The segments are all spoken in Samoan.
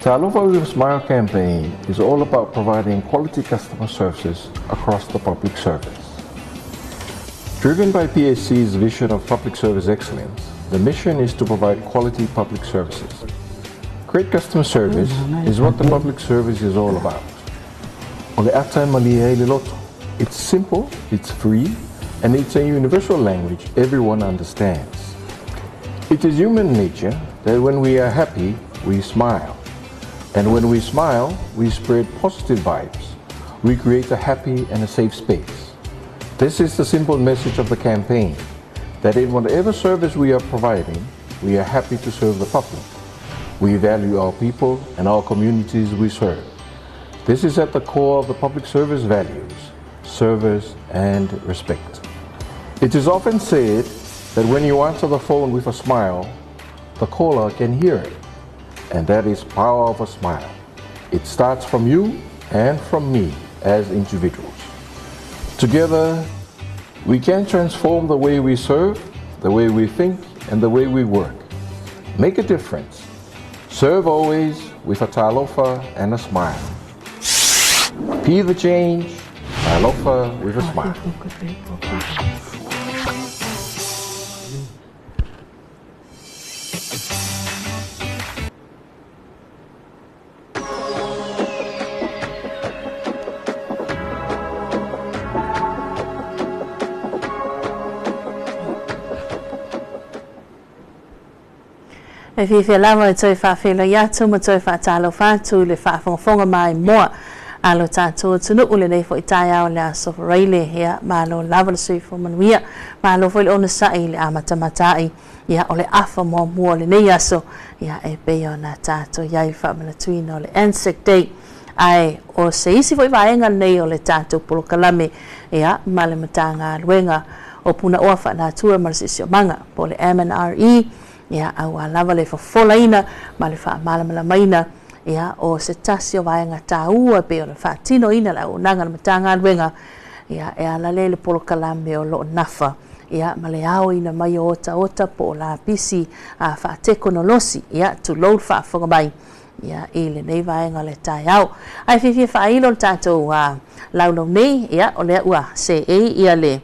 Talofa with a Smile campaign is all about providing quality customer services across the public service. Driven by PSC's vision of public service excellence, the mission is to provide quality public services. Great customer service is what the public service is all about. O le ata e malie ai le loto. It's simple, it's free, and it's a universal language everyone understands. It is human nature that when we are happy, we smile. And when we smile, we spread positive vibes. We create a happy and a safe space. This is the simple message of the campaign, that in whatever service we are providing, we are happy to serve the public. We value our people and our communities we serve. This is at the core of the public service values, service and respect. It is often said that when you answer the phone with a smile, the caller can hear it. And that is power of a smile. It starts from you and from me as individuals. Together, we can transform the way we serve, the way we think, and the way we work. Make a difference. Serve always with a talofa and a smile. Be the change, talofa with a smile. E fiafia lava e toe faafeiloai atu ma toe faatalofa atu i le faafogafoga maimoa a lo tatou atunuu lenei foi taeao le Aso Faraile. Ia, malo lava le soifua manuia, malo foi le onosai i le amatamata ai. Ia, o le afa muamua o lenei aso, ia, e pei ona tatou i ai i le faamanatuina o le Anzac Day. Ae o se isi foi vaega lenei o le tatou polokalame, ia, ma le Matagaluega o Punaoa Faanatura ma le Siosiomaga, po o le MNRE, ia, aua lava le fofolaina ma le faamalamalamaina, ia, o se tasi o vaega taua e pei ona faatinoina le auaunaga a le Matagaluega, ia, e ala lea i le polokalame o lo o nafa, ia, ma le aoina mai o otaota po o lapisi faatekonolosi, ia, tulou le faafofoga mai, ia, i lenei vaega o le taeao. Ae fiafia faailo le tatou laulau nei, ia, o lea ua seei ia le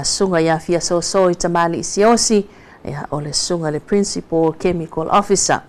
susuga ia Fiasoaso i Tamalii Siaosi, ia, o le susuga le Principal Chemical Officer.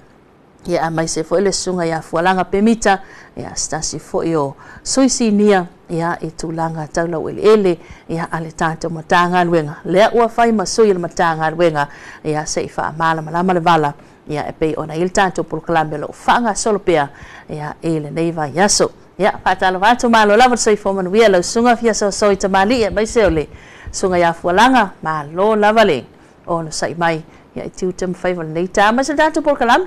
Ia, aemaise foi le susuga ia Fualaga Pemita, ia, se tasi foi o sui sinia, ia, i tulaga tau laueleele, ia, a le tatou Matagaluega. Lea ua fai ma sui o le Matagaluega, ia, se i faamalamalama le vala, ia, e pei ona i ai le tatou polokalame o lo o faagasolo pea, ia, i lenei vaiaso. Ia, faatalofa atu, malo lava le soifua manuia lau susuga Fiasoaso i Tamalii, aemaise o le susuga ia Fualaga, malo lava le onosai mai, ia, i tiute ma faiva o lenei taeao, aemaise le tatou polokalame.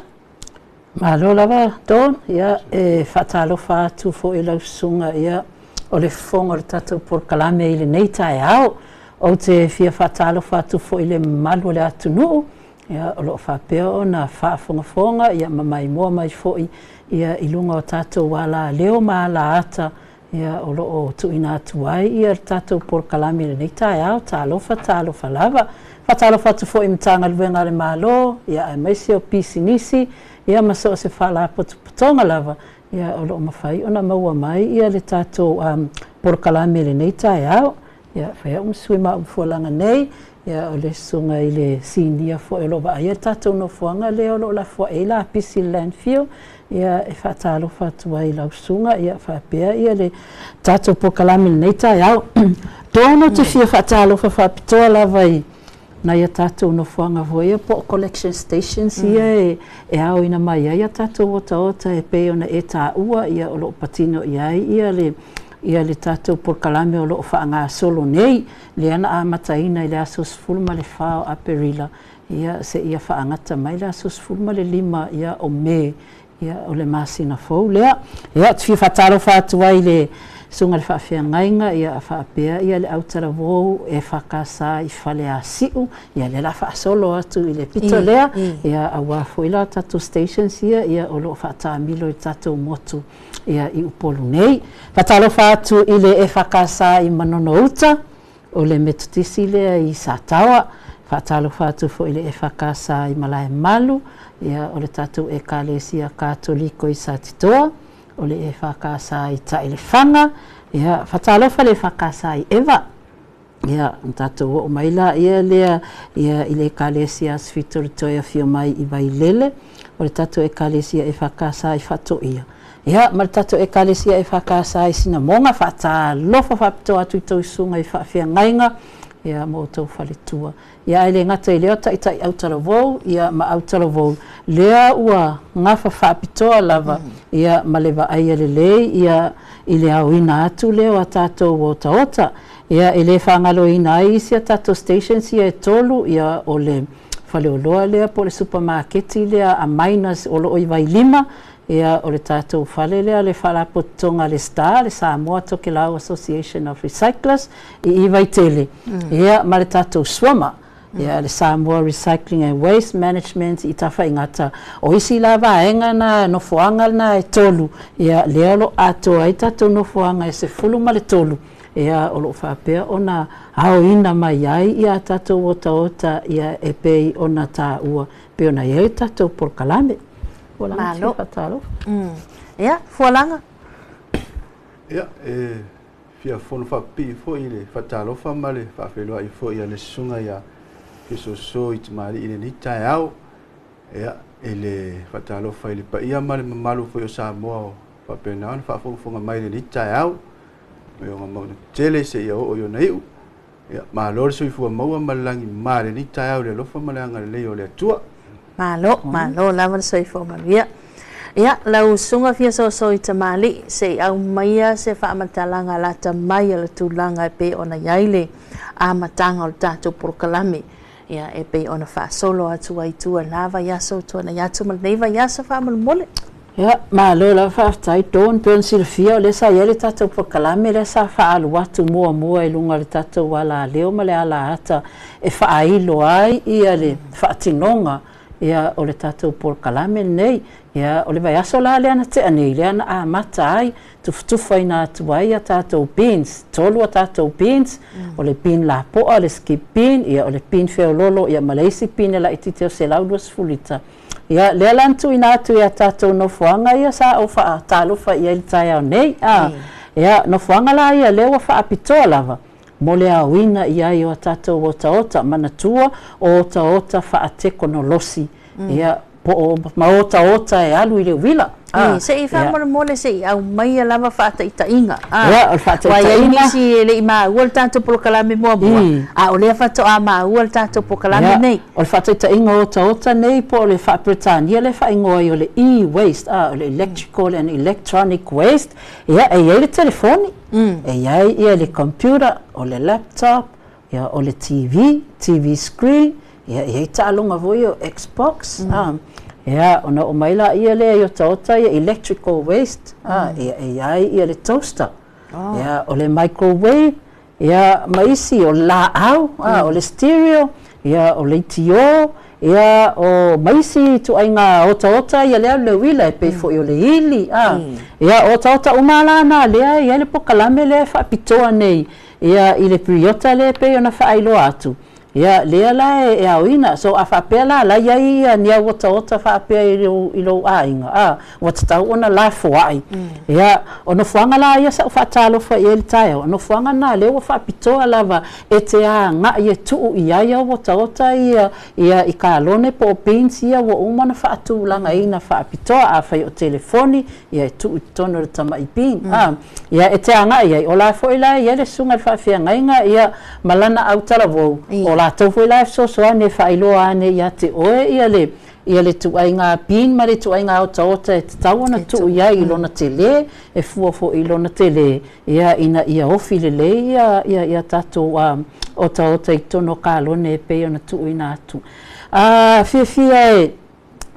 Malo lava Dawn, ia, e faatalofa atu foi i lau susuga, ia, o le fofoga o le tatou polokalame i lenei taeao. Ou te fia faatalofa atu foi i le mamalu o le atunuu, ia, o lo o faapea ona faafogafoga, ia, ma maimoa mai foi, ia, i luga o tatou alaleo ma alaata, ia, o lo o tuuina atu ai, ia, le tatou polokalame i lenei taeao. Talofa, talofa lava. Faatalofa atu foi i Matagaluega a le Malo, ia, aemaise o pisinisi, ia, ma so o se faalapotopotoga lava, ia, o lo o mafai ona maua mai, ia, le tatou polokalame i lenei taeao. Ia, fai au ma sui ma au fualaga nei, ia, o le susuga i le sinia foi o lo o vaaia le tatou nofoaga lea o lo o lafoai ai lapisi i le landfill, ia, e faatalofa atu ai i lau susuga, ia, faapea, ia, le tatou polokalame i lenei taeao. Dawn, ou te fia faatalofa faapitoa lava i nai a tatou nofoaga foi ia po o collection stations ia e aoina mai ai a tatou otaota e pei ona e taua, ia, o lo o patino i ai, ia, le ia le tatou polokalame o lo o faagasolo nei, lea na amataina i le aso 14 o Aperila, ia, seia faagata mai le aso 15, ia, o Me, ia, o le masina fou lea. Ia, ou te fia faatalofa atu ai i le susuga i le faafeagaiga, ia, faapea, ia, le autalavou e FKS i Faleasiu, ia, lea o le a faasolo atu i le pito lea, ia, aua foi la tatou stations ia, ia, o lo o faataamilo i le tatou motu, ia, i Upolu nei. Faatalofa atu i le EFKS i Manono Uta, o le Metotisi lea i Sataoa. Faatalofa atu foi i le EFKS i Malaemalu, Ia, o le tatou Ekalesia Katoliko i Satitoa, o le EFKS i Taelefaga, ia, faatalofa i le EFKS i Eva. Ia, ona tatou oo mai laia lea, ia, i le Ekalesia Aso Fitu o le Toe Afio Mai i Vailele, o le tatou Ekalesia EFKS i Faatoia, ia, ma le tatou Ekalesia EFKS i Sinamoga. Faatalofa faapitoa atu i tou susuga i faafeagaiga, ia, ma outou faletua. Ia, ae le gata i lea, o taitai autalavou, ia, ma autalavou, lea ua gafa faapitoa lava, ia, ma le vaaia lelei, ia, i le aoina atu lea o a tatou otaota. Ia, e le faagaloina ai isi a tatou stations ia e 3, ia, o le faleoloa lea po o le supamaketi lea a Miners o loo i Vailima, ia, o le tatou fale lea le faalapotopotoga le STAR, le Samoa Tokelau Association of Recyclers i Vaitele, ia, ma le tatou SWAMA, ia, le Samoa Recycling and Waste Management i Tafaigata. O isi la vaega na nofoaga na e 3, ia, lea o lo atoa ai tatou nofoaga e 13, ia, o loo faapea ona aoina mai ai ia tatou otaota, ia, e pei ona taua pei ona i ai tatou polokalame. Malo. Ia, Fualaga. Ia, e fia fono faapipii foi i le faatalofa ma le faafeiloai foi a le susuga ia Fiasoaso i Tamalii i lenei taeao. Ia, i le faatalofa i le paia ma le mamalu foi o Samoa o faapena ona faafogafoga mai i lenei taeao mai ona mauga tetele seia oo i ona iu. Ia, malo le soifua maua ma le lagi ma lenei taeao i le alofa ma le agalelei o le Atua. Malo, malo lava le soifua manuia. Ia, lau susuga Fiasoaso i Tamalii, se i aumaia se faamatalaga lata mai o le tulaga e pei ona i ai le amataga o le tatou polokalame. Ia, e pei ona faasolo atu ai tua na vaiaso tuanai atu ma lenei vaiaso faamolemole. Ia, malo lava, faafetai Dawn. Pei ona silafia, o lea sa i ai le tatou polokalame lea sa faaalu atu muamua i luga o le tatou alaleo ma le alaata e faailo ai ia le faatinoga, ia, o le tatou polokalame lenei. Ia, o le vaiaso la lea na tea nei, lea na amata ai, tufutufaina atu ai a tatou bins, 3 a tatou bins, o le bin lapoa, le skip bin, ia, o le bin feololo, ia, ma le isi bin e laitiiti o 120 lita. Ia, lea la na tuuina atu ia tatou nofoaga ia sa ou faatalofa i ai le taeao nei. A, ia, nofoaga la ia lea ua faapitoa lava mo le aoina i ai o a tatou otaota, manatua o otaota faatekonolosi, ia, po o ma otaota e alu i le uila. Se i faamolemole se i aumaia lava faataitaiga. Ia, o le Ua i ai faataitaiga. Nisi e le i maua le tatou polokalame muamua, a o lea faatoa maua le tatou polokalame nei. O le faataitaiga o otaota nei po o le faa-Peretania le faaigoa ai o le e-waste, a, o le electrical and electronic waste. Ia, e i ai le telefoni, e i ai ia le computer, o le laptop, ia, o le TV, TV screen, ia, e i ai taaloga foi o Xbox, a. Ia, ona oo mai laia lea i otaota ia electrical waste, a, ia, e i ai ia le toaster, ia, o le microwave, ia, ma isi o le laau, a, o le stereo, ia, o leitio, ia, o ma isi ituaiga otaota ia lea le uila e pei foi o le ili, a. Ia, o otaota uma la na lea e i ai le polokalame lea e faapitoa nei, ia, i le piriota lea e pei ona faailoa atu. Ia, lea la e aoina. So a faapea la la i ai ia ni au otaota faapea i lou aiga, a, ua tatau ona lafoai. Ia, o nofoaga la ia sa ou faatalofa i ai le taeao, o nofoaga na lea ua faapitoa lava e te agai e tuu i ai au otaota ia, ia, i kalone po o bins ia ua uma ona faatulagaina faapitoa. Afai o telefoni, ia, e tuu i totonu o le tamai bin, a, ia, e te agai ai. O la foi la e i ai le susuga i le faafeagaiga, ia, ma lana autalavou, o latou foi la e fesoasoani e faailoa ane ia te oe ia le tuaiga bin ma le tuaiga otaota e tatau ona tuu i ai i lona tele, e fua foi i lona tele, ia, ina ia ofi lelei ia, ia, ia tatou otaota i totonu o kalone e pei ona tuuina atu. A fiafia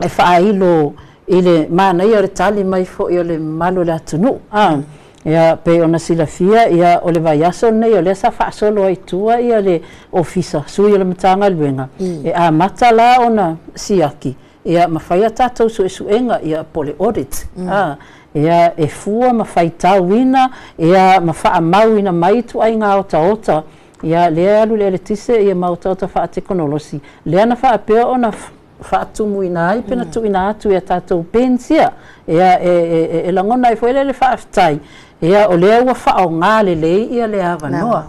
e faailo i le manaia o le tali mai foi o le mamalu o le atunuu. A, ia, pei ona silafia, ia, o le vaiaso lenei o lea sa faasolo ai tua ia le ofisa sui o le Matagaluega e amata la ona siaki, ia, ma fai a tatou suesuega, ia, po le audit, a, ia, e fua ma faitauina, ia, ma faamauina mai ituaiga otaota, ia, lea e alu le eletise, ia, ma otaota faatekonolosi lea na faapea ona faatumuina ai pe na tuuina atu i a tatou bins ia. Ia e lagona ai foi lea le faafetai, ia o lea ua faaaogā lelei ia le avanoa.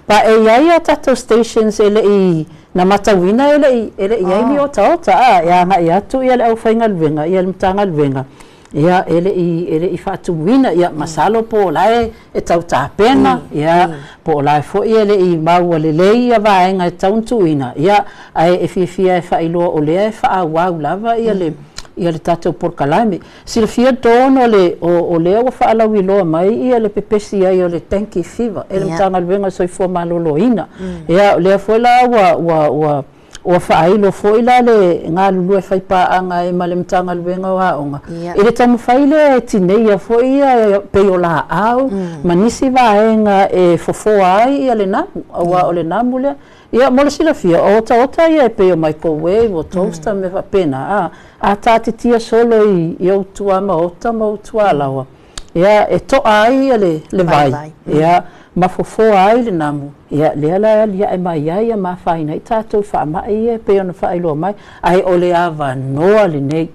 Pa e i ai a tatou stations e lei na matauina e lei i ai ni otaota a e agai atu ia le aufaigaluega ia le Matagaluega ia e lei faatumuina. Ia masalo po o lae e tau tapena ia po o lae foi e lei maua lelei ia vaega e tau tuuina ia, ae e fiafia e faailoa o lea e faaauau lava ia le tatou polokalame. Silafia tono le o lea ua faalauiloa mai ia le pepesi ai o le dengue fever e le Matagaluega o Soifua Maloloina. Ia o lea foi la ua faailo foi la le galulue faipaaga ai ma le Matagaluega o Aoga i le taumafai lea e tineia foi ia pei o laau ma nisi vaega e fofoa ai ia le namu, auā o le namu lea. Ia mo le silafia, o otaota ia e pei o microwave, o toaster, mea faapena, a taatitia solo i ou tuamaota ma ou tualaoa, ia e toa ai ia le vai ia ma fofoa ai le namu ia lea la e aliae mai ai ia ma afaina ai tatou faamai ia e pei ona faailoa mai. Ae o le avanoa lenei,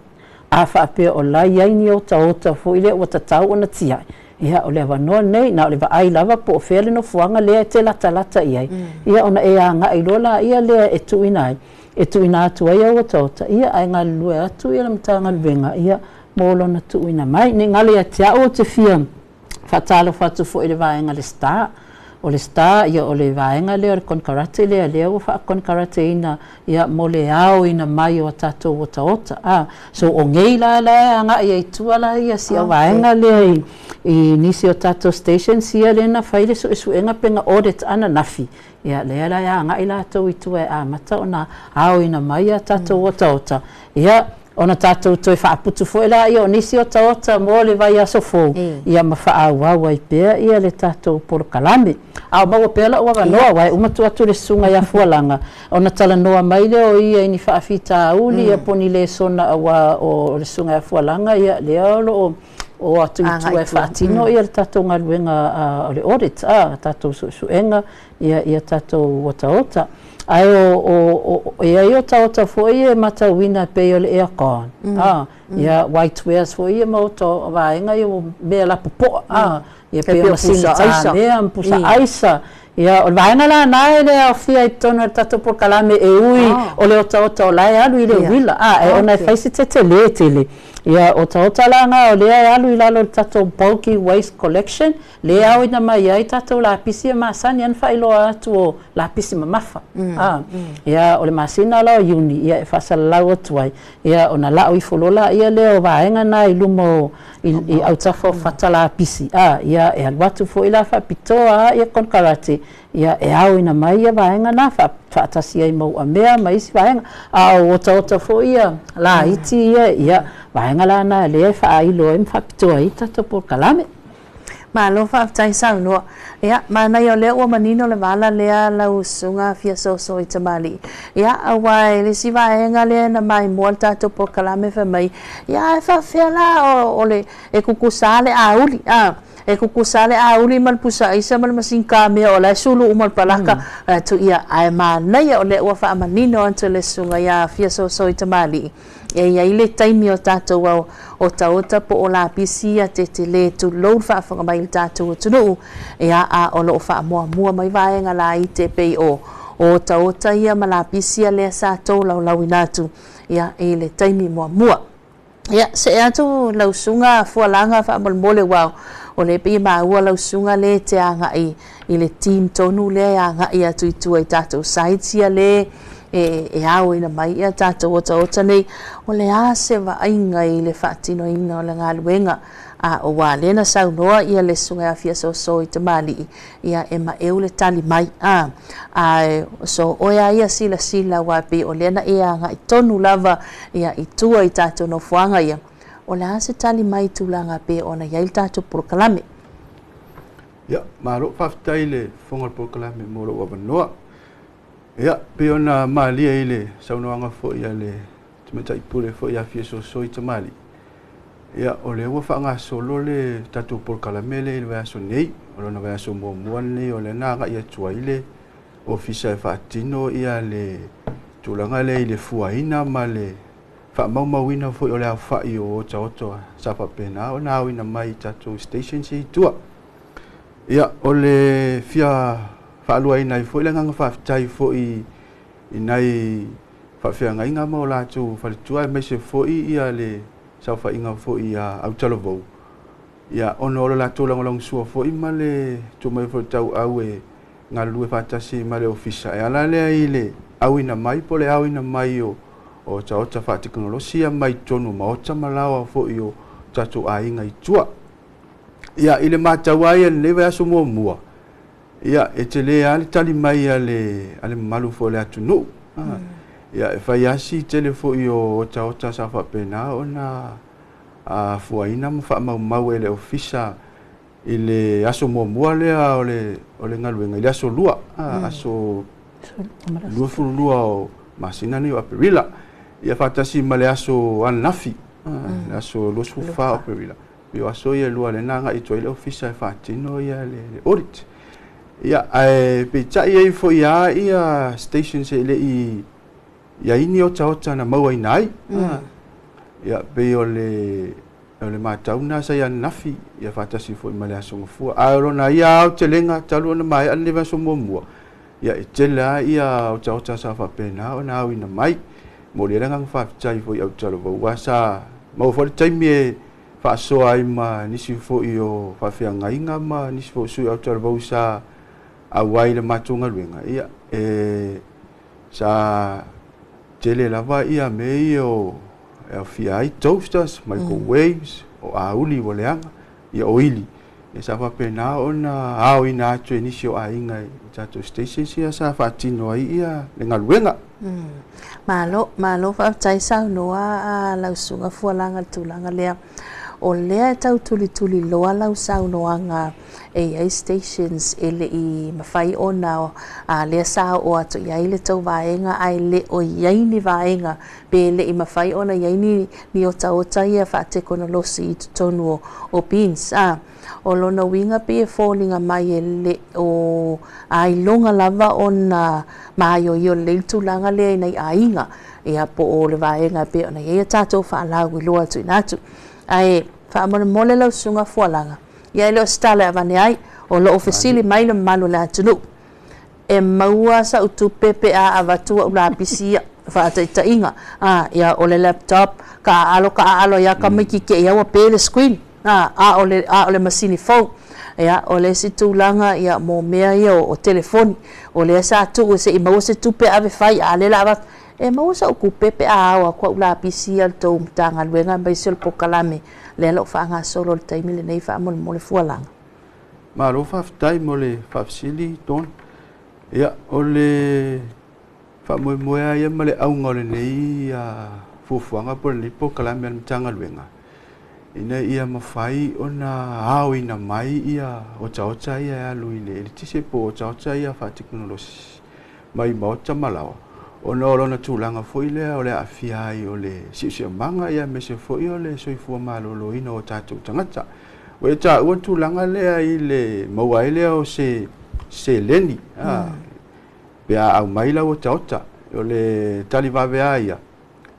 a faapea o la i ai ni otaota foi lea ua tatau ona tiai, ia o le avanoa lenei, na o le vaai lava po o fea le nofoaga lea e te latalata i ai ia ona e agai loa laia lea e tuuina ai e tuuina atu ai au otaota ia, ae galulue atu ia le Matagaluega ia mo lona tuuina mai. Ne i galo ia te au, ou te fia faatalofa atu foi i le vaega le Star. O le Star ia o le vaega lea o le konekarate lea lea ua faakonekarateina ia mo le aoina mai o a tatou otaota. So o nei la la e agai ai tua la ia si au vaega lea i nisi o tatou stations ia lea na fai le suesuega pe na audit ananafi. Ia lea la e agai latou i tua e amata ona aoina mai a tatou otaota. Ia ona tatou toe faaputu foi la ia o nisi otaota mo le vaiaso fou ia ma faaauau ai pea ia le tatou polokalame. A o maua pea lau avanoa, uae uma atu atu le susuga ia Fualaga ona talanoa mai lea o ia i ni faafitauli ia po o ni lesona, auā o le susuga ia Fualaga ia lea o loo o atu i tua e faatino ia le tatou galuega o le audit, a tatou suesuega ia tatou otaota. Ae o e ai otaota foi e matauina pei o le aircon ia whitewares foi ia ma ota vaega ia mea lapopoa ia pei o masini tamea ma pusa aisa. Ia o le vaega lana e le aofia i totonu o le tatou polokalame, e ui o le otaota o la e alu i le uila e ona e fai se tetelē tele ia otaota laga o lea e alu i lalo o le tatou bulky waste collection lea aoina mai ai tatou lapisi e masani ana faailoa atu o lapisi mamafa. Ia o le masina la o Iuni ia e faasalalau atu ai ia ona lau ifo loa laia lea o vaega na i luma o i autafa o fata lapisi ia e alu atu foi la faapitoa ia konekarate ia e aoina mai ia vaega na faatasi ai ma uamea ma isi vaega. A o otaota foi ia laiti ia ia vaega lana lea e faailo ai ma faapitoa ai tatou polokalame. Malo faafetai saunoa. Ia, manaia o lea ua manino le vala lea lau susuga fia soso i tamalii. Ia, auā e le isi vaega lea na maimoa le tatou polokalame fai mai, ia e faafefea la o le e kukusā le auli e kukusā le auli ma le pusa aisa ma le masini kamea o la e sulu uma le palaka atu ia, ae manaia o lea ua faamanino atu le susuga ia fia soso i tamalii e i ai le taimi o tatou au otaota po o lapisi ia tetelē tulou le faafofoga mai i le tatou atunuu. Ia a o loo faamuamua mai vaega laiti e pei o otaota ia ma lapisi ia lea sa tolaulauina atu ia i le taimi muamua. Ia see atu lau susuga Fualaga faamolemole, uā o le pei maua lau susuga lē te agai i le team tonu lea e agai atu i tua i tatou sites ia lē e aoina mai ia tatou otaota nei. O le a se vaaiga i le faatinoina o le galuega a o ua lea na saunoa ia le susuga ia fia soso i tamalii ia e maeu le tali mai ae so oe a ia silasila uā pei o lea na e agai tonu lava ia i tua i tatou nofoaga ia. O le a se tali mai tulaga pe ona i ai le tatou polokalame? Ia, malo faafetai le fofoga o le polokalame mo lou avanoa. Ia, pei ona malie i le saunoaga foi a le tamaitai pule foi ia Fiasoaso i tamalii. Ia, o lea ua faagasolo le tatou polokalame lea i le vaiaso nei. O lona vaiaso muamua lenei o lea na agai atu ai le ofisa e faatino ia le tulaga lea i le fuaina ma le faamaumauina foi o le aofa'i o otaota sa faapena ona aoina mai i tatou stations ia i tua. Ia, o le fia faaluaina ai foi le agaga faafetai foi i nai faafeagaiga ma o latou faletua aemaise foi ia le saofaiga foi ia autalavou, ia ona o le latou lagolagosua foi ma le tuu mai foi o le tauau e galulue faatasi ma le ofisa e ala lea i le auina mai po o le aoina mai o otaota faatekonolosi ia mai totonu o maota ma laoa foi o tatou aiga i tua. Ia, i le matau lava ia i lenei vaiaso muamua, ia e tele lava le tali mai a le mamalu foi o le atunuu. Ia, e fai lava si tele foi o otaota sa faapena ona fuaina ma faamaumau e le ofisa i le aso muamua lea o le galuega, i le aso lua, aso 22 o masina nei o Aperila, ia faatasi ma le aso ananafi, le aso 24 o Aperila. Pei o aso ia e lua lea na agai atu ai le ofisa e faatino ia le audit. Ia, ae peitai ai foi lava ia stations e le i iai ni otaota na mauaina ai. Ia, pei o le matau lena sa i ananafi, ia faatasi foi ma le aso Gafua. Ae o lona ia aotelega talu ona maea lenei vaiaso muamua, ia e tele lava ia otaota sa faapena ona aoina mai. Momoli ai le agaga faafetai foi i autalavou, aua sa maua foi le taimi e faasoa ai ma nisi foi o faafeagaiga ma nisi foi o sui autalavou sa auai i le matou galuega. Ia, e sa tele lava ia mea ia o e aofia ai toasters, microwaves, o auli ua leaga, ia o ili. Ia sa faapena ona aoina atu e nisi o aiga i tatou stations ia sa faatino ai ia le galuega. Malo, malo faafetai saunoa a lau susuga Fualaga i le tulaga lea. O lea e tau tulituli loa lau saunoaga e i ai stations e le i mafai ona lea sa oo atu i ai le tou vaega ae le o i ai ni vaega pe le i mafai ona i ai ni otaota ia faatekonolosi i totonu o bins. O lona uiga pei e foliga mai e le o ailoga lava ona maioio lelei le tulaga lea i nai aiga, ia po o le vaega pei ona i ai a tatou faalauiloa tuuina atu. Ae faamolemole lau susuga Fualaga, ia e le o se tala e avane ai, o loo fesili mai le mamalu o le atunuu. E maua sau tupe pe a avatu a'u lapisi ia, faataitaiga, ia o le laptop, ka aalo ia ka maiki ke ia ua pe le screen, a o le masini fou. Ia, o le isi tulaga ia mo mea ia o telefoni, o lea sa tuu se i maua se tupe ave fai, a le la avatu. E maua sau tupe pe a ao atu a'u lapisi ia le tou Matagaluega aemaise o le polokalame lea o loo faagasolo i le taimi lenei faamolemole Fualaga. Malo faafetai mo le faafesili, Dawn. Ia, o le faamoemoe ia ma le auga o lenei fuafuaga po o lenei polokalame a le Matagaluega, ina ia mafai ona aoina mai ia otaota ia e alu i le eletise po o otaota ia faatekonolosi mai maota ma laoa, ona o lona tulaga foi lea o le aafia ai o le siosiomanga ia aemaise foi o le soifua maloloina o tatou tagata. Ua e taua le tulaga lea i le maua ai lea o se seleni pe a aumai lau otaota. O le tali vave lava ia,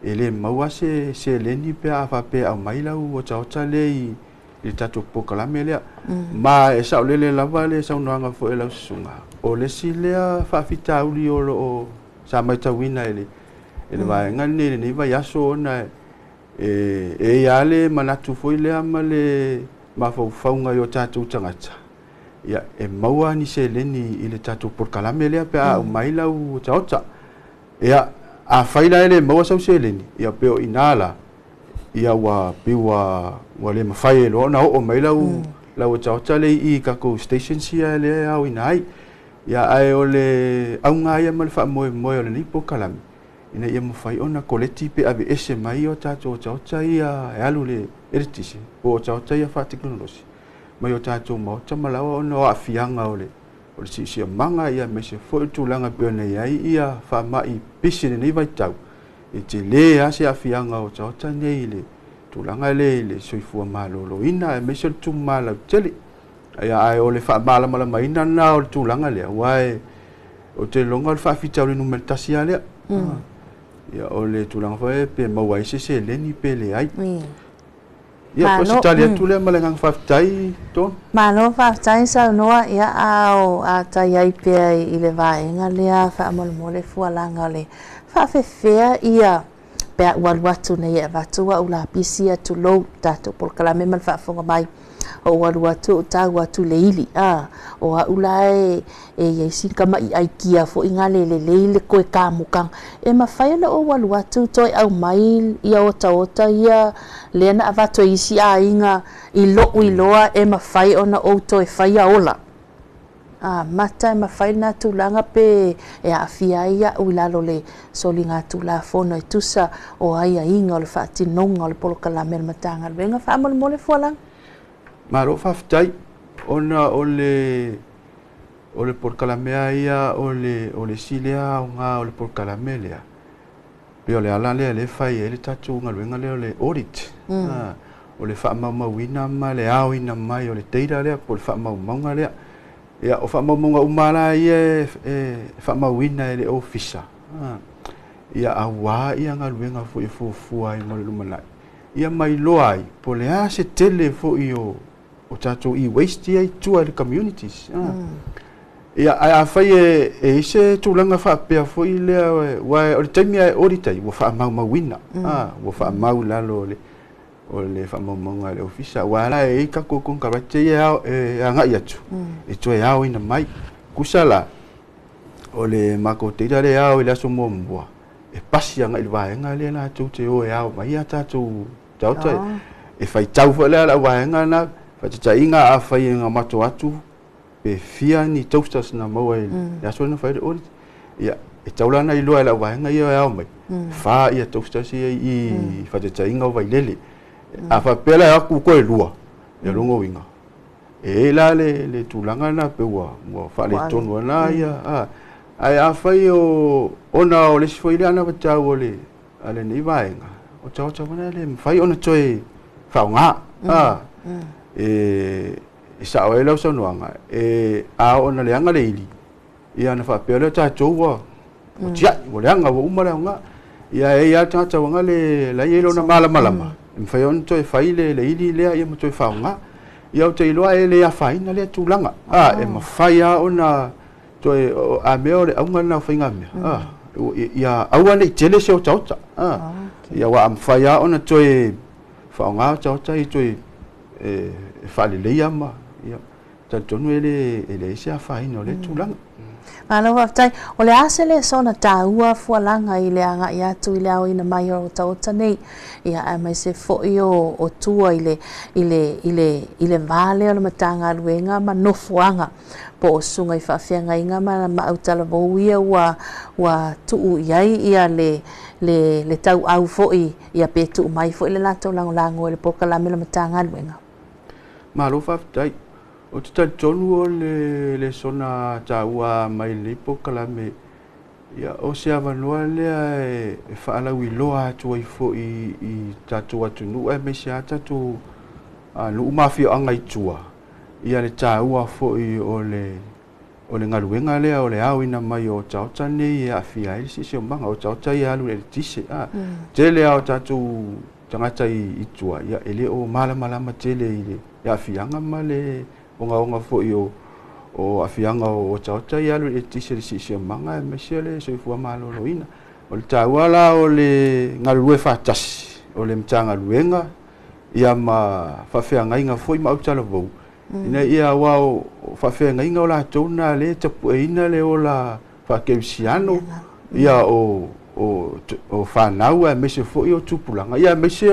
e le maua se seleni pe a faapea aumai lau otaota lea i le tatou polokalame lea. Ma e saolele lava le saunoaga foi e lau susuga. O le isi lea faafitauli o loo sa matauina e le vaega lenei lenei vaiaso, ona e ia le manatu foi lea ma le mafaufauga i o tatou tagata, ia e maua ni seleni i le tatou polokalame lea pe a aumai lau otaota. Ia, afai la e le maua sau seleni, ia pe o ina la, ia ua pei ua le mafai e loa ona oo mai lau otaota lea i tatou stations ia lea e aoina ai. Ia, ae o le auga ia ma le faamoemoe o lenei polokalame, ina ia mafai ona koleti pe aveese mai o tatou otaota ia e alu i le eletise po o otaota ia faatekonolosi mai o tatou maota ma laoa, ona o aafiaga o le siosiomanga ia aemaise foi o le tulaga pei ona i ai ia faamai pisi i lenei vaitau. E tele lava se aafiaga o otaota nei i le tulaga lea i le soifua maloloina aemaise o le tumalau tele. Ia, ae o le faamalamalamaina lena o le tulaga lea, aua o te iloga o le faafitauli numera 1 lava lea. Ia o le tulaga foi pe maua ai se seleni pe leai. Ia po o se tali atu lea ma le agaga faafetai, Dawn. Malo faafetai saunoa. Ia a o a tai ai pea i le vaega lea faamolemole Fualaga o le faafefea ia pe a ua alu atu nei e avatu a'u lapisi tulou tatou polokalame ma le faafofoga mai o ou alu atu ou tau atu i le ili a o a'u la e iai sina kama'i'ai kia fo'i gale lelei le toe kamukaga e mafai ona ou alu atu toe aumai ia otaota ia lea na avatu e isi aiga i lo'u iloa e mafai ona ou toe faia ola amata e mafai lena tulaga pe e aafia ai a'u i lalo o le soligatulafono e tusa o aiaiga o le faatinoga o le polokalame a le Matagaluega faamolemole Fualaga. Malo faafetai. Ona o le polokalame lava ia o le isi lea aoga o le polokalame lea, pei o le ala lea lea e fai ai le tatou galuega lea o le audit. O le faamaumauina ma le aoina mai o le data lea po o le faamaumauga lea. Ia o faamaumauga uma la ia e faamauina e le ofisa, ia auā ia galuega foi e fuafua ai mo le lumanai, ia ma iloa ai po o le a se tele foi o tatou e-waste ia i tua i le communities. Ia ae afai e i ai se tulaga faapea foi lea, aua o le taimi lava e audit ai ua faamaumauina, ua faamau i lalo o le faamaumauga a le ofisa, aua la e i ai tatou konekarate ia e agai atu e toe aoina mai. Tusa la o le matou data lea e ao i le aso muamua, e pasi agai i le vaega lea latou te o e ao mai a tatou otaota. E faitau foi la le vaega lena, faataitaiga afai e gamato atu pe fia ni toasters na maua i le aso lea na fai ai le audit, ia e tatau la ona iloa e le auvaega ia e ao mai, 4 ia toasters ia i faataitaiga o Vailele. A faapea la e o atu toe 2, ia lona uiga e i ai la le tulaga lena pe ua faaletonu ai la ia. Ae afai o ona o le isi foi lea anavatau o le a lenei vaega, o otaota foi lea e le mafai ona toe faaaoga. E sao ai lau saunoaga, e a oo ina leaga le ili, ia ona faapea lea o tatou ua tiai, ua leaga, ua uma le aoga. Ia e i ai lava le tagata ua le la e i ai lona malamalama, e mafai ona toe fai le ili lea ia ma toe faaaoga. Ia ou te iloa e le afaina lea tulaga. E mafai lava ona toe, a mea o le auga lena o faigamea, ia aua ne i tele se otaota. Ia aua a mafai lava ona toe faaaoga otaota ia toe e faaleleia ma ia talitonu e leai se afaina o lea tulaga. Malo faafetai. O le a se lesona taua Fualaga i le agai atu i le aoina mai o otaota nei, ia aemaise foi o tua i le va lea o le Matagaluega ma nofoaga po o susuga i faafeagaiga ma autalavou ia ua tuu i ai ia le tauau foi ia pe tuu mai foi le latou lagolago i le polokalame o le Matagaluega. Malo faafetai. O te talitonu o le lesona taua mai lenei polokalame, ia o se avanoa lea e faalauiloa atu ai foi i tatou atunuu aemaise lava tatou nuu ma afioaga i tua, ia le taua foi o le galuega lea o le aoina mai o otaota nei e aafia ai le siosiomaga, o otaota ia e alu i le eletise. Tele lava o tatou tagata i tua, ia e le o malamalama tele i le aafiaga ma le ogaoga foi o aafiaga o otaota ia alu i le eletise i le siosiomaga aemaise le soifua maloloina. O le taua la o le galulue faatasi o le Matagaluega ia ma faafeagaiga foi ma autalavou, ina ia aua o faafeagaiga o latou na lea e tapueina le ola faakerisiano, ia o fanau aemaise foi o tupulaga, ia aemaise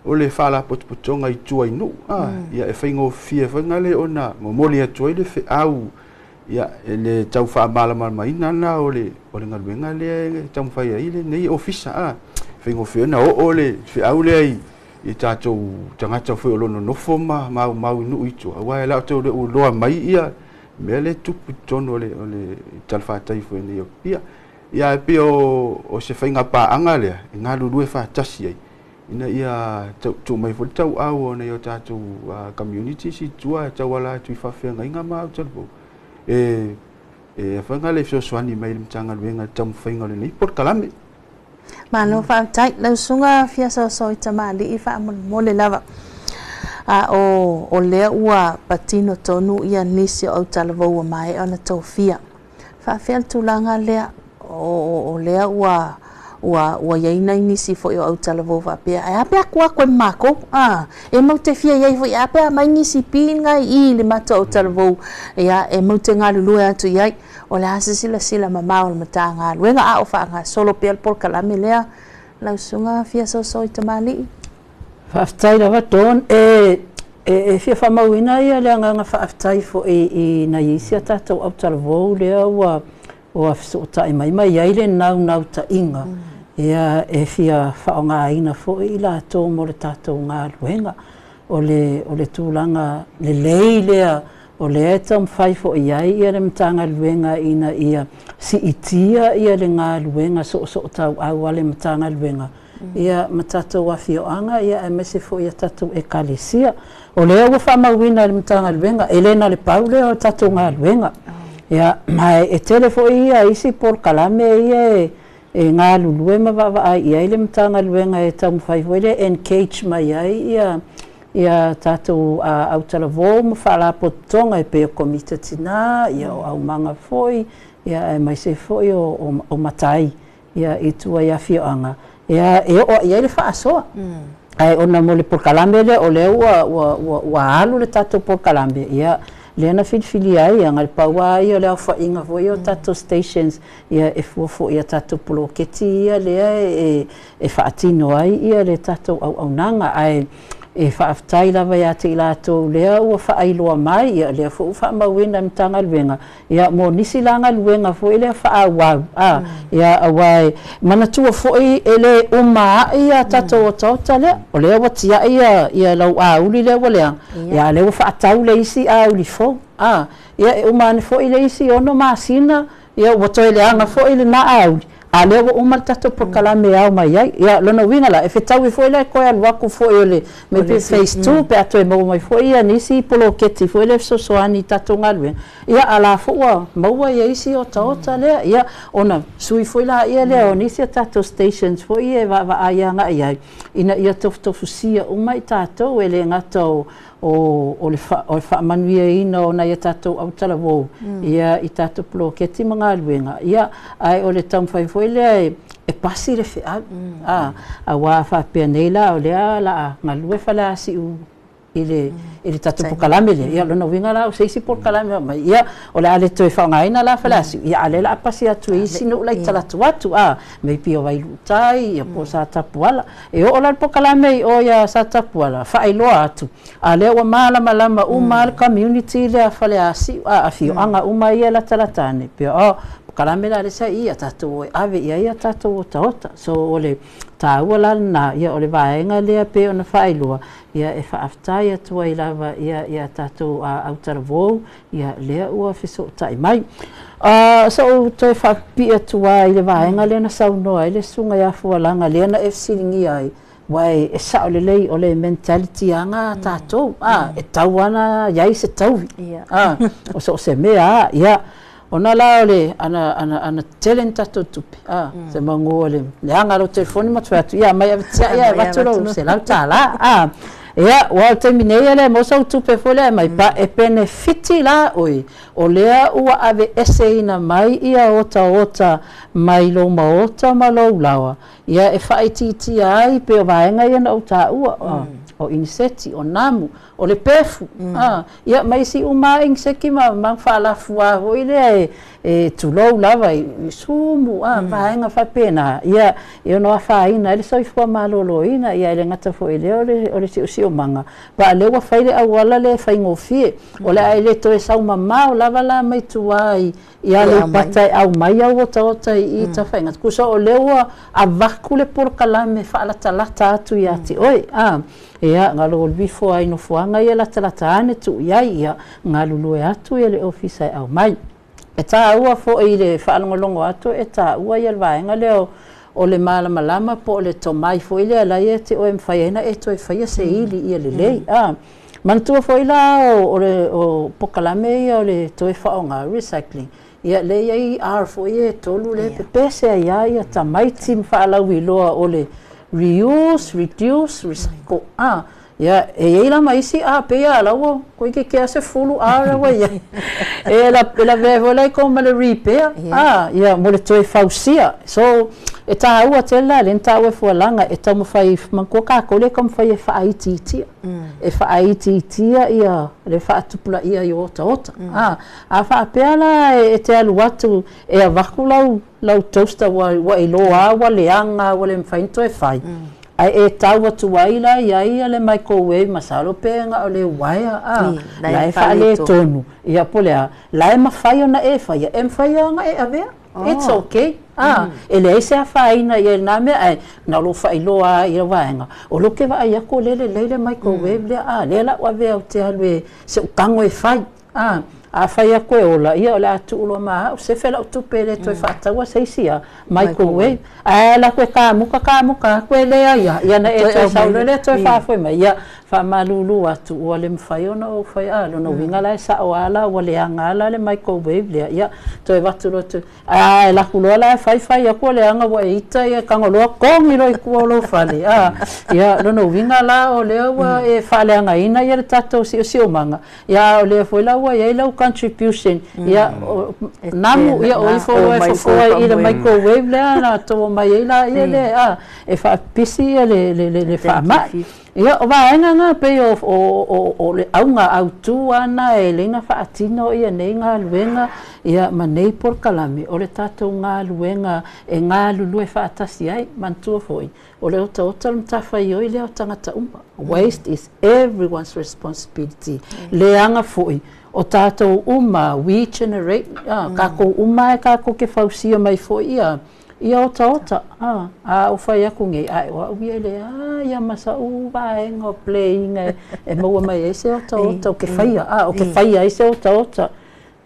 o le faalapotopotoga i tua i nuu. Ia e faigofie foi le ona momoli atu ai le feau, ia le tau faamalamalamaina na o le galuega lea e taumafai ai lenei ofisa. E faigofie ona oo le feau lea i tatou tagata foi o lo o nonofo ma maumau i nuu i tua, aua e latou le iloa mai ia mea lea e tupu i totonu o le talafatai foi nei o Apia. Ia e pei o se faiga paaga lea e galulue faatasi ai ina ia tuu mai foi le tauau o nai o tatou communities i tua e tauala atu i faafeagaiga ma autalavou e faiga le fesoasoani mai le Matagaluega i le taumafaiga o lenei polokalame. Malo faafetai lau susuga Fiasoaso i tamalii faamolemole lava. A o lea ua patino tonu ia nisi o autalavou ua maea ona tofia. Faafefea le tulaga lea o lea ua i ai nai nisi foi o autalavou faapea, ae a pe a tuu atu e matou, e matou te fia i ai foi, ae a pe a aumai nisi pi i le matou autalavou, ia, e matou te galulue atu i ai. O le a se silasila mamao o le Matagaluega a o faagasolo pea le polokalame lea, lau susuga Fiasoaso i tamalii? Faafetai lava Dawn. E fia faamauina ia le agaga faafetai foi i nai isi a tatou autalavou lea ua fesootai mai ma i ai le naunautaiga ia e fia faaaogaina foi i latou mo le tatou galuega. O le tulaga lelei lea o lea e taumafai foi ai ia le Matagaluega ina ia siitia ia le galuega soosoo tauau a le Matagaluega ia ma tatou afioaga ia aemaise foi ia tatou ekalesia. O lea ua faamauina e le Matagaluega, e le na le pau lea o tatou galuega. Ia, ma e tele foi ia isi polokalame ia e galulue ma vaavaai i ai le Matagaluega e taumafai foi le engage mai ai ia tatou autalavou ma faalapotopotoga e pei o Komiti o Tina, ia o aumaga foi, ia aemaise foi o matai ia i tua i afioaga, ia e oo i ai le faasoa. Ae ona mo le polokalame lea, o lea ua alu le tatou polokalame, ia lea na filifili ai, ia le pau lava ia o le aofaiga foi o tatou stations, ia e fua foi ia tatou poloketi ia lea e faatino ai ia le tatou auaunaga. Ae e faafetai lava ia te i latou lea ua faailoa mai, ia lea foi ua faamauina e Matagaluega, ia mo nisi la galuega foi lea faaauau. Ia aua e manatua foi e le uma ai ia tatou otaota lea, o lea ua tiai ia lau auli lea ua leaga, ia lea ua faatau le isi auli fou. Ia e uma ane foi le isi 6 masina, ia ua toe leaga foi lena auli, a lea ua uma le tatou polokalame ao mai ai. Ia lona uiga la, e fetaui foi la e toe alu atu foi o le maybe phase 2 pe a toe maua mai foi ia nisi poloketi foi le fesoasoani i tatou galuega. Ia a la foi ua maua ia isi otaota lea, ia ona sui foi la ia lea o nisi o tatou stations foi e vaavaai agai ai, ina ia tofutofusia uma i tatou e le gata o le faamanuiaina o nai a tatou autalavou ia i tatou poloketi ma galuega, ia ae o le taumafai foi lea e pasi le feau. Aua faapea nei la o lea la galue Faleasiu i le tatou polokalame lea, ia lona uiga la o se isi polokalame mai, ia o le a le toe faaaogaina la Faleasiu, ia a lea la a pasi atu e isi nuu lai talatu atu, maybe o Vailuutai, ia po o Satapuala. E oo la le polokalame i o ia Satapuala, faailoa atu, a lea ua malamalama uma le community lea Faleasiu, afioaga uma ia latalata ane, pei o polokalame la le sa ia tatou o e ave i ai ia tatou otaota. So o le taua la lena, ia o le vaega lea pei ona faailoa, ia e faafetai atu ai lava ia tatou autalavou, ia lea ua fesootai mai. Sa ou toe faapipii atu ai i le vaega lea na saunoa ai le susuga ia Fualaga lea na e fesiligia ai, ua e sao lelei o le mentality aga tatou, e tau ana iai se tauvi. O so o se mea, ia, ona la o le ana tele ni tatou tupe, se mago o le leaga lou telefoni ma te fai atu, ia mai ave tiai ia e avatu lou $100. Ia, ua o le taimi nei e le maua sau tupe foi lea mai, pa e penefiti la oe, o lea ua ave eseina mai ia otaota mai lou maota ma lou laoa, ia e faaitiitia ai pe o vaega ia na ou taua, o iniseti, o namu, o le pefu, ia ma isi uma iniseki ma faalafua foi lea e tulou lava i sumu, vaega faapena, ia e ono afaina ai le soifua malōlōina, ia e le gata foi lea o le siosiomaga, pa lea ua fai le auala le faigofie, o le a e le toe saumamao lava la mai tua i Aleipata e aumai au otaota i tafaiga. Tusa o lea ua avatu le polokalame faalatalata atu ia te oe. Ia, galo ifo ai nofoaga ia latalata ane tuu i ai, ia galulue atu ia le ofisa e aumai. E taua foi i le faalogologo atu e taua ia le vaega lea o le malamalama po o le tomai foi lea la ia te oe mafai ai na e toe faia se ili ia lelei. Manatua foi la o le polokalame ia o le toe faaaoga, recycling. Ia, lea e i ai R foi ia e tolu lea e pepese ai lava ia tamaiti ma faalauiloa o le reuse, reduce, recycle. A, ia, e i ai la ma isi R, pei lava la ua toeitiiti lava 10 R ua i ai. E lavea ai foi la i totonu ma le repair, a, ia, mo le toe fausia. So, e taua tele la lea na taua e Fualaga, e taumafai, manatua tatou lea e taumafai e faaitiitia. E faaitiitia ia le faatupulaia i otaota. A, a faapea la e te alu atu e avatu lau lau toaster ua ua iloa ua leaga ua le mafai ona toe fai, ae e tau atu ai la i ai ia le microwave masalo pe na o le uaea a, la e faaletonu, ia po o le a, la e mafai ona e faia, e mafai lava ona e avea. It's okay. A, e leai se afaina i ai i lena mea, ae na o lou faailoa lava i ia vaega, o lea ou te vaai atu o lea e lelei le microwave lea, a, lea la a ou avea ou te alu e se i ou tago e fai. A, afai atu e ola, ia o le a tuu loa ma au, sefe lau tupe e le toe faataua se isi a microwave. Ae alu atu e kamuka kamuka atu e leai lava, ia ona e toe sau loa lea toe faafoi mai. Ia, faamalulu atu, ua le mafai ona ou fai, a, lona uiga la e sao lava la ua leaga lava la le microwave lea, ia, toe avatu loa toe, ae alu atu loa la e fai fai atu ua leaga ua e ita ia tago loa togi loa i tua o lou fale, a, ia, lona uiga la o lea ua e faaleagaina ia le tatou siosiomaga, ia a o lea foi la ua i ai lau contribution, ia, namu, ia o ifo loa e fofo ai i le microwave lea na outou omai ai laia lea, a, e faapipisi ia le faamai. Ia, o vaega na pei o le auga autu lava na e lei na faatino ia nei galuega ia ma nei polokalame, o le tatou galuega e galulue faatasi ai. Manatua foi, o le otaota o le matafaioi lea o tagata uma. Waste is everyone's responsibility. Leaga foi, o tatou uma, we generate, tatou uma e tatou te fausia mai foi ia ia otaota, a, a ou fai atu nei, ae o au ia e leai lava ma sa'u vaega o playing e maua mai ai se otaota o ke faia, a, o ke faia ai se otaota.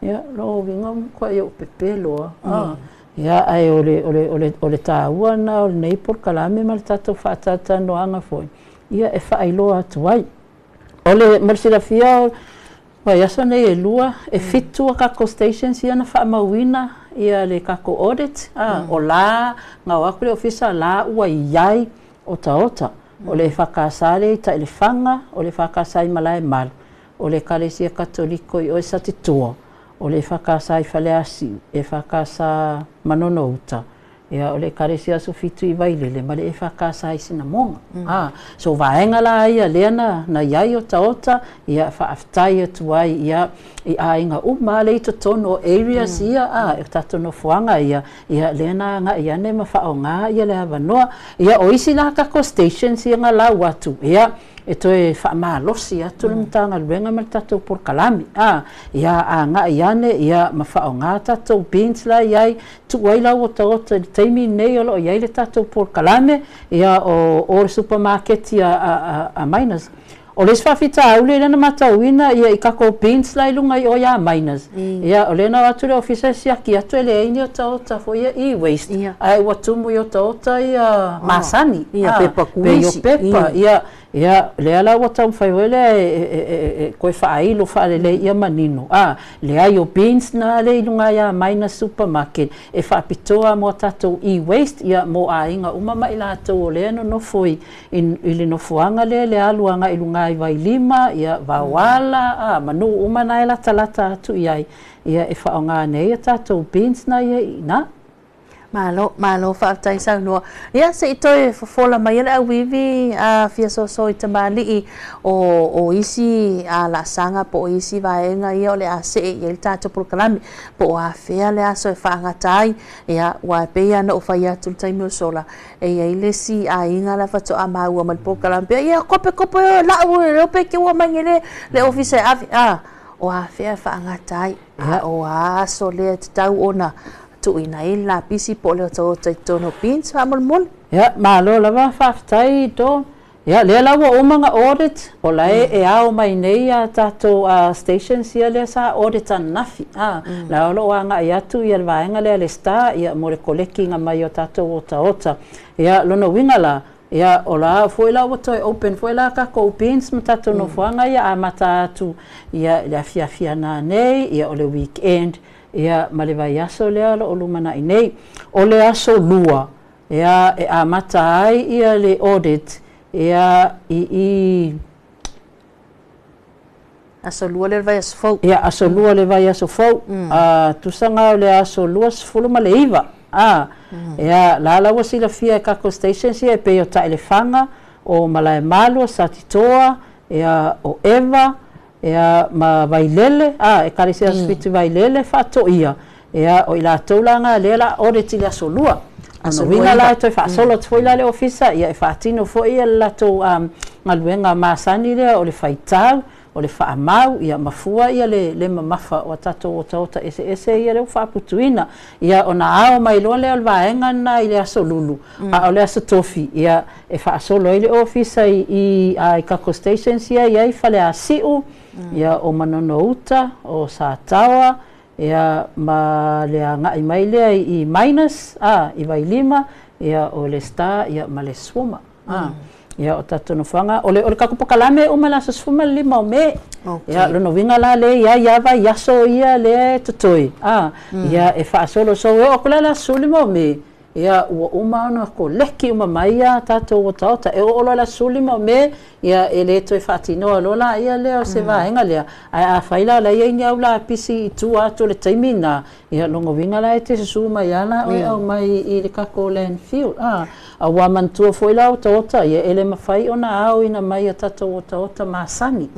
Ia, lona uiga ua matuai ou pepelo lava, a. Ia, ae o le, o le, o le, o le taua lena o lenei polokalame ma le tatou faatalatalanoaga foi, ia e faailoa atu ai. O le, mo le silafia, vaiaso nei e lua, e 7 a tatou stations ia na faamauina ia le tatou audit, a, o la na o atu le ofisa la ua i ai otaota. O le EFKS lea i Taelefaga, o le EFKS i Malaemalu, o le Ekalesia Katoliko i o i Satitoa, o le EFKS i Faleasiu, EFKS Manono-uta, ia o le Ekalesia Aso Fitu i Vailele ma le EFKS i Sinamoga. A, so vaega la ia lea na na i ai otaota, ia faafetai atu ai ia i aiga uma lea i totonu o areas ia, a, e tatou nofoaga ia, ia lea na agai ane ma faaaoga ia le avanoa. Ia o isi la tatou stations ia na lau atu, ia e toe faamalosi atu le Matagaluega ma le tatou polokalame, a, ia agai ane ia ma faaaoga tatou bins la i ai, tuu ai lau otaota i le taimi lenei o lo o i ai le tatou polokalame, ia o o le supamaketi a, a, a, a Miners. O le isi faafitauli lea na matauina ia i tatou bins la i luga i o ia Miners, ia o lea na o atu le ofisa e siaki atu e leai ni otaota foi ia e-waste, ae ua tumu i otaota ia masani, a, pepa pei o pepa, ia, ia, lea la ua taumafai foi lea e toe faailo faalelei ia manino, a, leai o bins na lea i luga ia Miners Supermarket e faapitoa mo a tatou e-waste, ia, mo aiga uma ma i latou o lea e nonofo i i le nofoaga lea le alu agai i luga i Vailima, ia, Vaoala, a, ma nuu uma na e latalata atu i ai, ia, e faaaoga nei a tatou bins na ia i ina. Malo, malo faafetai saunoa. Ia, se i toe fofola mai le auivi a fia soso i tamalii o isi a laasaga po o isi vaega ia o le a see i ai le tatou polokalame, po o afea le aso e faagata ai. Ia, ua pei lava ona ou fai atu i le taimi o sola, e i ai le isi aiga la faatoa maua ma le polokalame pea, ia kope kope oe lau e leo pe ke ua mai nei le ofisa e ave, a, o afea e faagata ai, a o a aso lea e tatau ona tuuina ai le lapisi po o le otaota i totonu o bins faamolemole. Ia, malo lava, faafetai Dawn. Ia, lea la ua uma ona audit, o la e e ao mai nei a tatou stations ia lea sa audit ananafi, a, la o lo o agai atu ia le vaega lea a le Star ia mo le koleki mai o tatou otaota. Ia, lona uiga la, ia, o la foi la ua toe open foi la tatou bins ma tatou nofoaga ia amata atu ia i le afiafi a nanei, ia o le weekend. Ia, ma le vaiaso lea o lo o lumanai nei. O le aso Lua, ia, e amata ai ia le audit, ia, i Aso Lua lea o le vaiaso fou. Ia, aso Lua o le vaiaso fou. Tusaga o le aso 29. Ia, la la ua silafia e tatou stations ia e pei o Taelefaga, o Malaemalu, o Satitoa, ia, o Eva, ia, ma Vailele, Ekalesia Aso Fitu Vailele, Faatoia, ia, o i latou la na lea la audit i le aso Lua. Aso Uiga Lua la e toe faasolo atu foi la le ofisa, ia, e faatino foi ia le latou galuega masani lea o le faitau, o le faamau, ia, ma fua ia le mamafa o a tatou otaota eseese ia lea ua faaputuina. Ia, ona ao mai loa lea o le vaega lena i le aso Lulu, a o le aso Tofi, ia, e faasolo ai le ofisa i tatou stations ia i ai Faleasiu, ia, o Manono Uta, o Sataoa, ia, ma le agai mai lea i Minus, i Vailima, ia, o le Star, ia, ma le Suama. Ia, o tatou nofoaga, o le tatou polokalame e uma i le aso 15 o Me. Ia, lona uiga la lea i ai lava i aso ia lea e totoe. Ia, e faasolo so e oo atu la i le aso 15 o Me, ia, ua uma ona koleki uma mai ia tatou otaota. E oo loa i le aso 15 o Me, ia, e le toe faatinoa loa la ia lea o se vaega lea. Ae afai la la i ai ni au lapisi i tua atu o le taimi lena, ia, lona uiga la e te susu mai lava la oe aumai i le tatou landfill. Aua manatua foi la otaota, ia, e le mafai ona aoina mai a tatou otaota masani.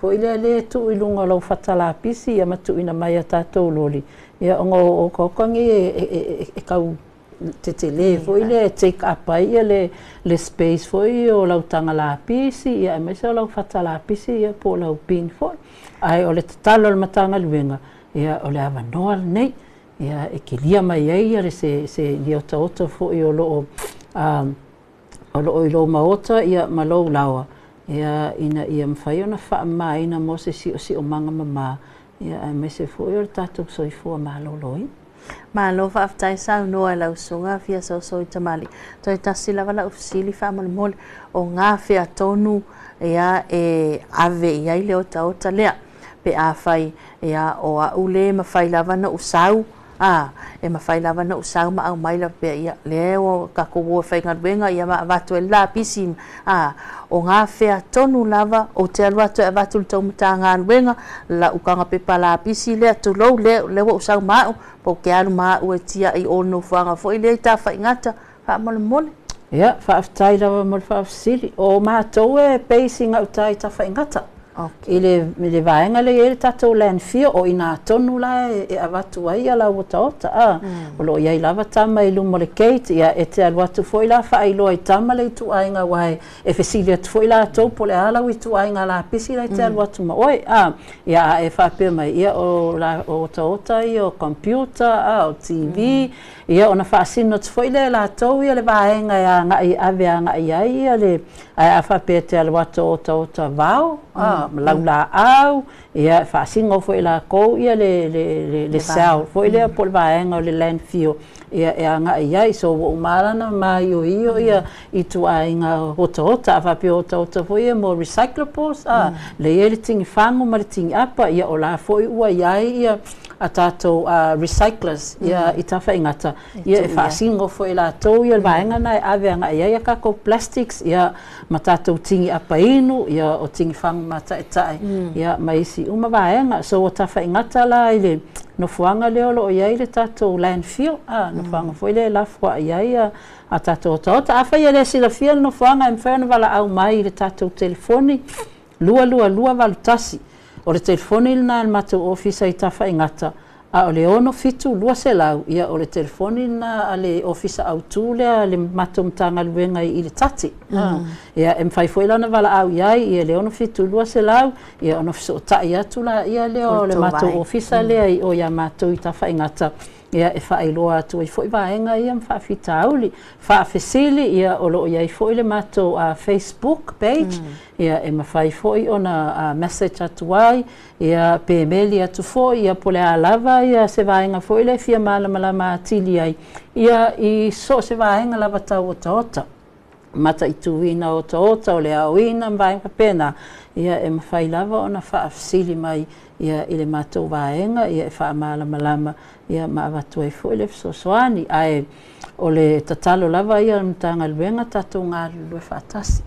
Foi lea lea e tuu i luga o lau fata lapisi, ia, ma tuuina mai a tatou loli. Ia, ona o otaota nei e tau tetele foi lea e take up ai ia le space foi o lau taga lapisi, ia, aemaise o lau fata lapisi, ia, po o lau bin foi. Ae o le tatalo a le Matagaluega, ia, o le avanoa lenei, ia, e kilia mai ai ia le se ni otaota foi o lo o i lou maota, ia, ma lou laoa, ia, ina ia mafai ona faamamaina mo se siosiomaga mama, ia, aemaise foi o le tatou soifua maloloina. Malo faafetai saunoa i lau susuga Fia Soso i Tamalii. Toe tasi lava lau fesili faamolemole, o gafea tonu, ia, e ave i ai le otaota lea? Pe afai, ia, o a'u le mafai lava na ou sau, e mafai lava na ou sau ma aumai la pea, ia, lea ua tatou o e faigaluega, ia, ma avatu ai le lapisi, o gafea tonu lava ou te alu atu e avatu i le tou Matagaluega lau taga pepa lapisi lea, tulou, lea ua ou sau ma a'u, po ou te alu ma a'u e tia'i o le nofoaga foi lea i Tafaigata faamolemole? Ia, faafetai lava mo le faafesili. O matou e base i gauta i Tafaigata. I le vaega lea e i ai le tatou landfill, o ina tonu la e avatu ai ia lau otaota. O lo o i ai lava tama i luma o le gate, ia, e te alu atu foi la faailoa i tama le ituaiga, aua e fesili atu foi latou po o le a lau ituaiga lapisi la e te alu atu ma oe. Ia, a e faapea mai, ia, o la o otaota ia o computer, o TV, ia, ona faasino atu foi lea e latou ia le vaega e agai ave agai ai ia le. Ae a faapea e te alu atu o otaota vao, ma laulaau, ia, e faasino foi latou ia le cell foi lea po o le vaega o le landfill, ia, e agai i ai. So ua uma lana maioio ia ituaiga otaota. A faapea o otaota foi ia mo recyclables, lea e i ai le tigifago ma le tigiapa, ia, o la foi ua i ai ia a tatou recyclers, ia, i Tafaigata, ia, e faasino foi latou ia le vaega na e ave agai ai a tatou plastics, ia, ma tatou tigi apa inu, ia, o tigifago mata'etae, ia, ma isi uma vaega. So ua Tafaigata la i le nofoaga lea o lo o i ai le tatou landfill, nofoaga foi lea e lafoai ai ia a tatou otaota. Afai e le silafia le nofoaga, e mafai ona valaau mai i le tatou telefoni 22281. O le telefoni lena a le matou ofisa i Tafaigata, a o le 67200, ia, o le telefoni lena a le ofisa autu lea a le matou Matagaluega i le TATTE. Ia, e mafai foi la ona valaau i ai ia le 67200, ia, ona fesootai atu la ia lea o le matou ofisa lea i o ia matou i Tafaigata, ia, e faailoa atu ai foi vaega ia ma faafitauli. Faafesili, ia, o lo o i ai foi le matou Facebook page, ia, e mafai foi ona message atu ai, ia, pe meli atu foi, ia, po o le a lava ia se vaega foi lea e fia malamalama atili ai, ia, i so o se vaega lava tau otaota. mataituina otaota o le aoina ma vaega faapena, ia e mafai lava ona faafesili mai ia i le matou vaega ia e faamalamalama ia ma avatu ai foi le fesoasoani. Ae o le tatalo lava ia a le Matagaluega, tatou galulue faatasi.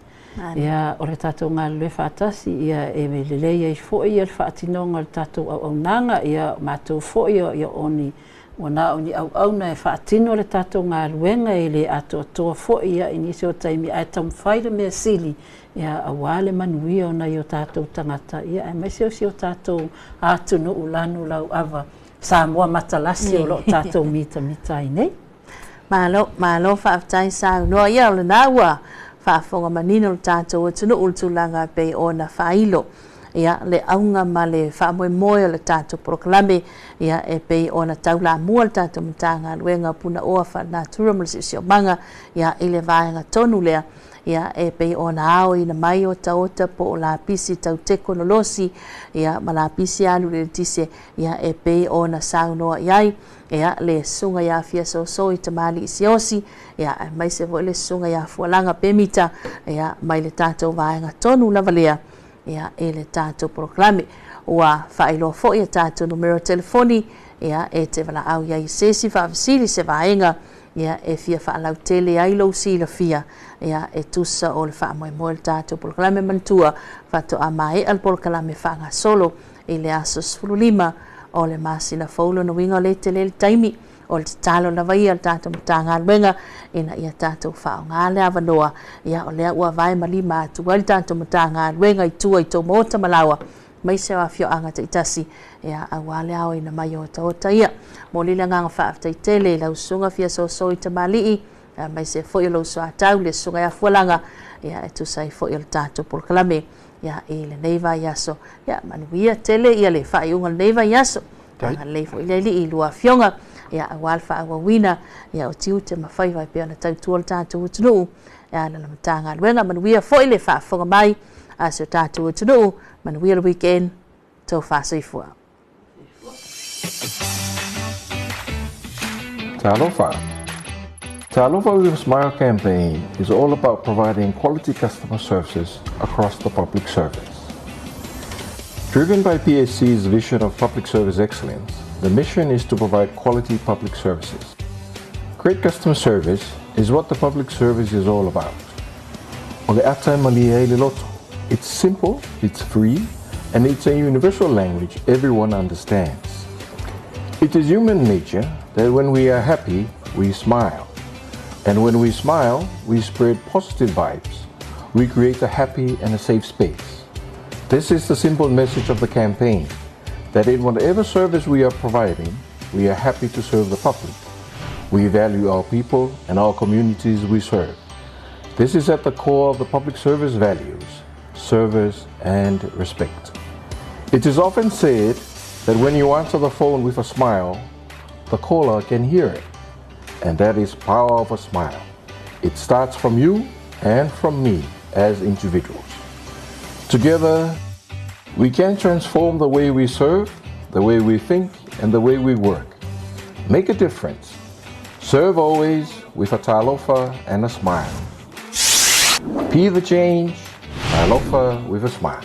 Ia o le tatou galulue faatasi ia e lelei ai foi ia le faatinoga o le tatou auaunaga, ia o matou foi ia o ni ua na o ni auauna e faatino le tatou galuega, e le atoatoa foi ia i nisi o taimi, ae taumafai le mea sili ia aua le manuia o nai o tatou tagata, ia aemaise o si o tatou atunuu lanu lauava Samoa matalasi o lo o tatou mitamita ai nei. Malo, malo faafetai saunoa. Ia o lena ua faafofoga manino le tatou atunuu i le tulaga e pei ona faailo ia le auga ma le faamoemoe o le tatou polokalame, ia e pei ona taulamua le tatou Matagaluega o Punaoa Faalenatura ma le Siosiomaga ia i le vaega tonu lea, ia e pei ona aoina mai otaota po o lapisi tau tekonolosi ia ma lapisi alu i le eletise, ia e pei ona saunoa i ai ia le susuga ia Fiasoaso i Tamalii Siaosi, ia aemaise foi le susuga ia Fualaga Pemita, ia mai le tatou vaega tonu lava lea ia i le tatou polokalame. Ua faailoa foi a tatou numera telefoni ia e te valaau i ai i se isi faafesili, se vaega ia e fia faalautele ai lou silafia ia e tusa o le faamoemoe o le tatou polokalame. Manatua, faatoa maea le polokalame faagasolo i le aso 15 o le masina fou. Lona uiga o lea e tele le taimi. O le tatalo lava ia a le tatou Matagaluega ina ia tatou faaaoga le avanoa, ia o lea ua vae ma lima atu ai le tatou Matagaluega i tua i tou maota ma laoa, aemaise o afioaga taitasi, ia aua le aoina mai o otaota ia. Momoli le agaga faafetai tele i lau susuga Fiasoaso i Tamalii, aemaise foi o lou soatau le susuga ia Fualaga, ia e tusa ai foi o le tatou polokalame ia i lenei vaiaso. Ia manuia tele ia le faaiuga o lenei vaiaso. Agalelei foi le Alii i lua afioga, ia aua le faaauauina ia o tiute ma faiva e pei ona tautua le tatou atunuu e ala i le Matagaluega. Manuia foi le faafofoga mai a si o tatou atunuu. Manuia le weekend. Tofa soifua. Talofa. Talofa with a Smile campaign is all about providing quality customer services across the public service. Driven by PSC's vision of public service excellence, the mission is to provide quality public services. Great customer service is what the public service is all about. O le ata e malie ai le loto. It's simple, it's free, and it's a universal language everyone understands. It is human nature that when we are happy, we smile. And when we smile, we spread positive vibes. We create a happy and a safe space. This is the simple message of the campaign, that in whatever service we are providing, we are happy to serve the public. We value our people and our communities we serve. This is at the core of the public service values, service and respect. It is often said that when you answer the phone with a smile, the caller can hear it. And that is power of a smile. It starts from you and from me as individuals. Together, we can transform the way we serve, the way we think, and the way we work. Make a difference. Serve always with a talofa and a smile. Be the change, talofa with a smile.